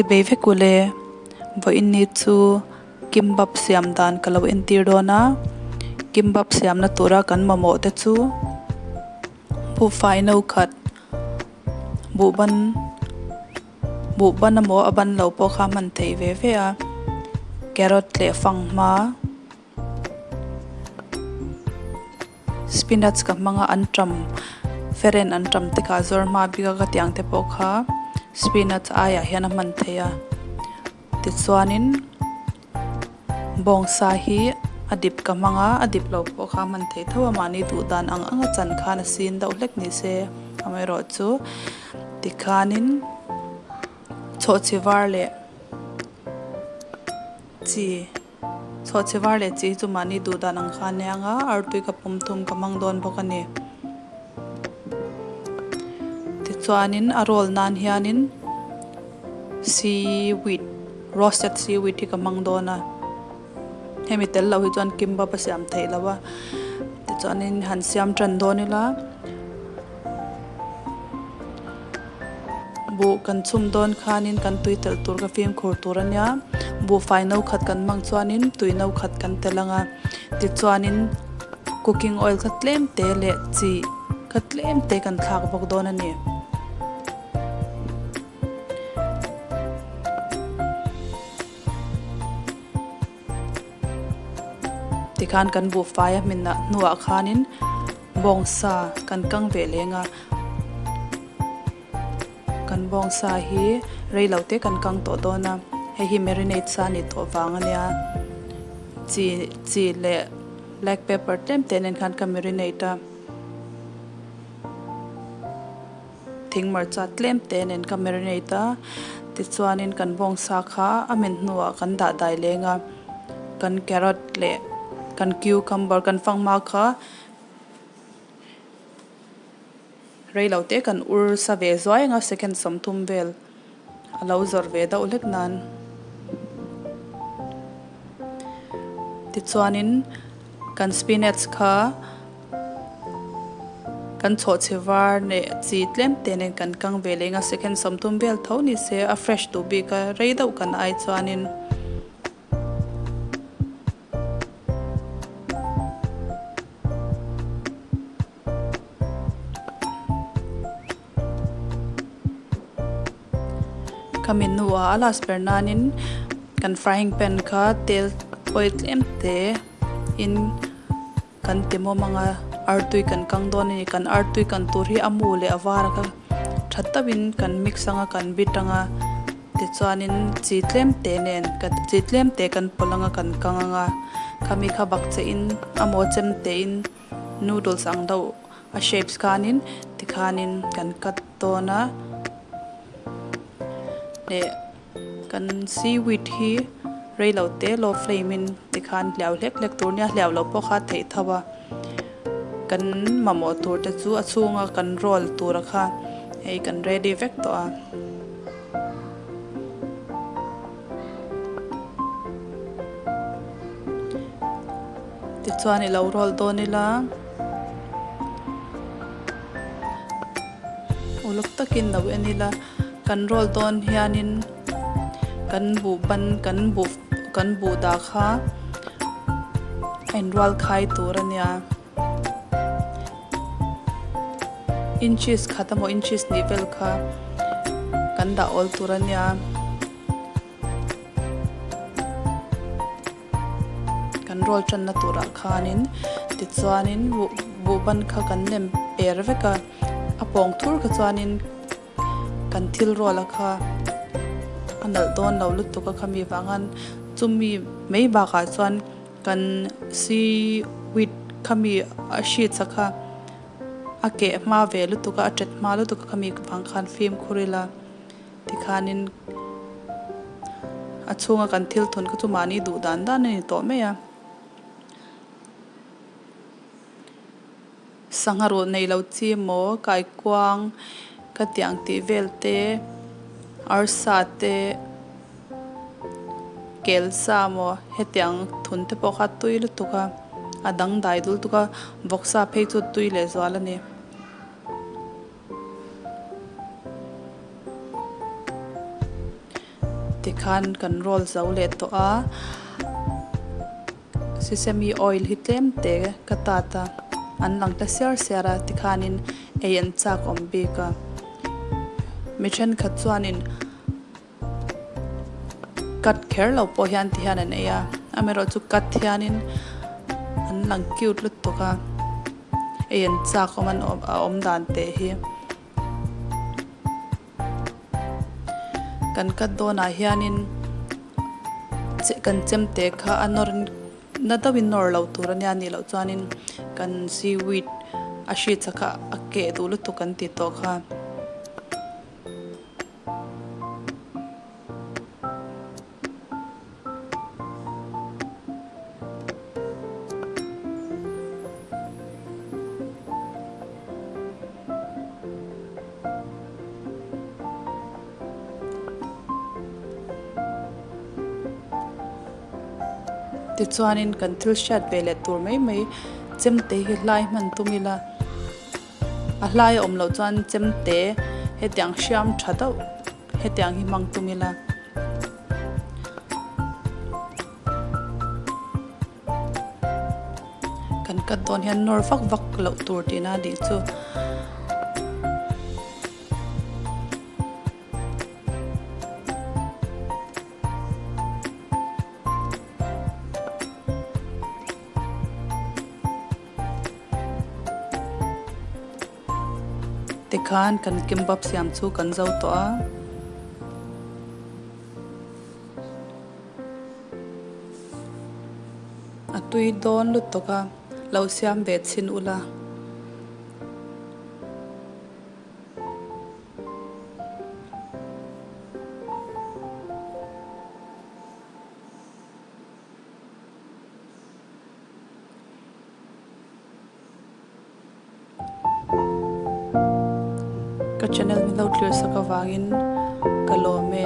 Chibei vek ule, vawiin ni chu kimbap siam dan ka lo entir dawn a, kimbap siamna tura kan mamawh te chu buhfai no khat buhban buhban emaw a ban lo pawh kha hman theih ve ve a, carrot leh fanghma. Spinach ka hmang a an tam feren an tam te kha a zawr hma bik a ka tiang te pawh kha spinach aiah hian a hman theih a tichuanin bawngsa hi a dip ka hmang a a dip lo pawh kha a hman theih tho a mahni duh dan ang ang a chan khan a sin deuh hlek ni se amaherawhchu tikhanin chhawhchhi var leh chi. Chhawhchhi var leh chi hi chu mahni duh dan ang kha a nia ang a, artui ka pawm thum ka hmang dawn bawk a ni. Tichuanin a roll nan hianin seaweed, roasted seaweed hi ka hmang dawn a, hemi tel loh hi chuan kimbap a siam theih loh a, tichuanin han siam tan dawn ila. Buh kan chhum dawn khanin kan tui telh tur ka fimkhur tur a nia, buhfai no khat kan hmang chuanin tui no khat kan telh ang a, tichuanin cooking oil kha tlem te leh chi kha tlem te kan thlak bawk dawn a ni. Tikhan kan buhfai a hmin ah hnuah khanin bawngsa kan kang ve leng a, kan bawngsa hi rei lo te kan kang tawh dawn a, hei hi marinate sa a nih tawh vang a nia, chi chi leh black pepper tlem te nen khan ka marinate a. Thing hmarcha tlem te nen ka marinate a, tichuanin kan bawngsa kha a min hnuah kan dah dai leng a, kan carrot leh kan cucumber kan fanghma kha rei lo te kan ur sa ve zuai ang a second 30 vel a lo zawr ve deuh hlek nan. Tichuanin kan spinach kha. Kan chhawhchhe var leh chi tlem te nen kan kang ve leh eng a second 30 vel tho ni se a fresh duh bik a rei deuh kan ai chuanin. Ka menu ah a last ber nanin kan frying pan kha tel oil tlem te in. Kan ti mawm ang a, artui kan kang dawn a ni. Kan artui kan tur hi a mu leh a var a kha tha tawhin kan mix ang a, kan bit ang a, tichuanin chi tlem te nen chi tlem te kan pawlh ang a, kan kang ang a. Khami kha bak che in a maw chem te in noodles ang deuh a shapes khanin tikhanin kan cut dawn a leh. Kan seaweed hi rei lo te low flame in tikhan hliau hlek hlek tur nia hliau loh pawh kha a theih tho a, kan mamawh tur te chu a chhunga kan roll tura kha hei kan ready vek tawh a. Tichuan i lo roll dawn ila uluk takin lo en ila. Kan roll dawn hianin kan buh ban kan buh kan buh dah kha a inrual khai tur a nia. Inches khat emaw inches hnih vel kha kan dah awl tur a nia. Kan roll tanna turah khanin tichuanin buh buh ban kha kan nem per vek a, a pawng thur kha chuanin. Kan thil ruala kha a nalh dawn lo lutuk a khami vangin chumi mai bakah chuan kan seaweed khami a hri chak a a keh hma ve lutuk a a tet hma lutuk a khami vang khan fimkhur ila tikhanin a chhunga kan thil thawn kha chu mahni duh dan dan a ni tawh mai a. Sangha ruh nei lo chi maw kaikuang ka tiang tih vel te arsa te kelsa maw hetiang thun te pawh kha tui lutuk a a dangdai dul tuk a vawksa phei chu tui leh zual a ni. Tikhan kan roll zo leh tawh a, sesame oil hi tlem te ka tat a, an lang ta siar siar a tikhanin ei an chak awm bik a. Mi thenkhat chuanin cut kher lo pawh hian ti hian an ei a, amaherawhchu cut hianin an lang cute lutuk a, ei an chak awm a awm dan teh hi. Kan cut dawnah hianin kan chemte kha a nawr na deuhin nawr lo tur a nia nih loh chuanin kan seaweed a hri chak a a keh duh lutuk kan tih tawh kha. Tichuanin kan thil hriat ve leh tur mai mai chemte hi hlai hman tum ila a hlai a awm loh chuan chemte hetiang hriam tha deuh hetiang hi hmang tum ila. Kan cut dawn hian nawr vak vak loh tur tihna a nih chu. Tikhan kan kimbap siam chu kan zo tawh a. A tui dawn lutuk a, lo siam ve chhin ula. Ka channel min lo thlir sak avangin ka lawm e.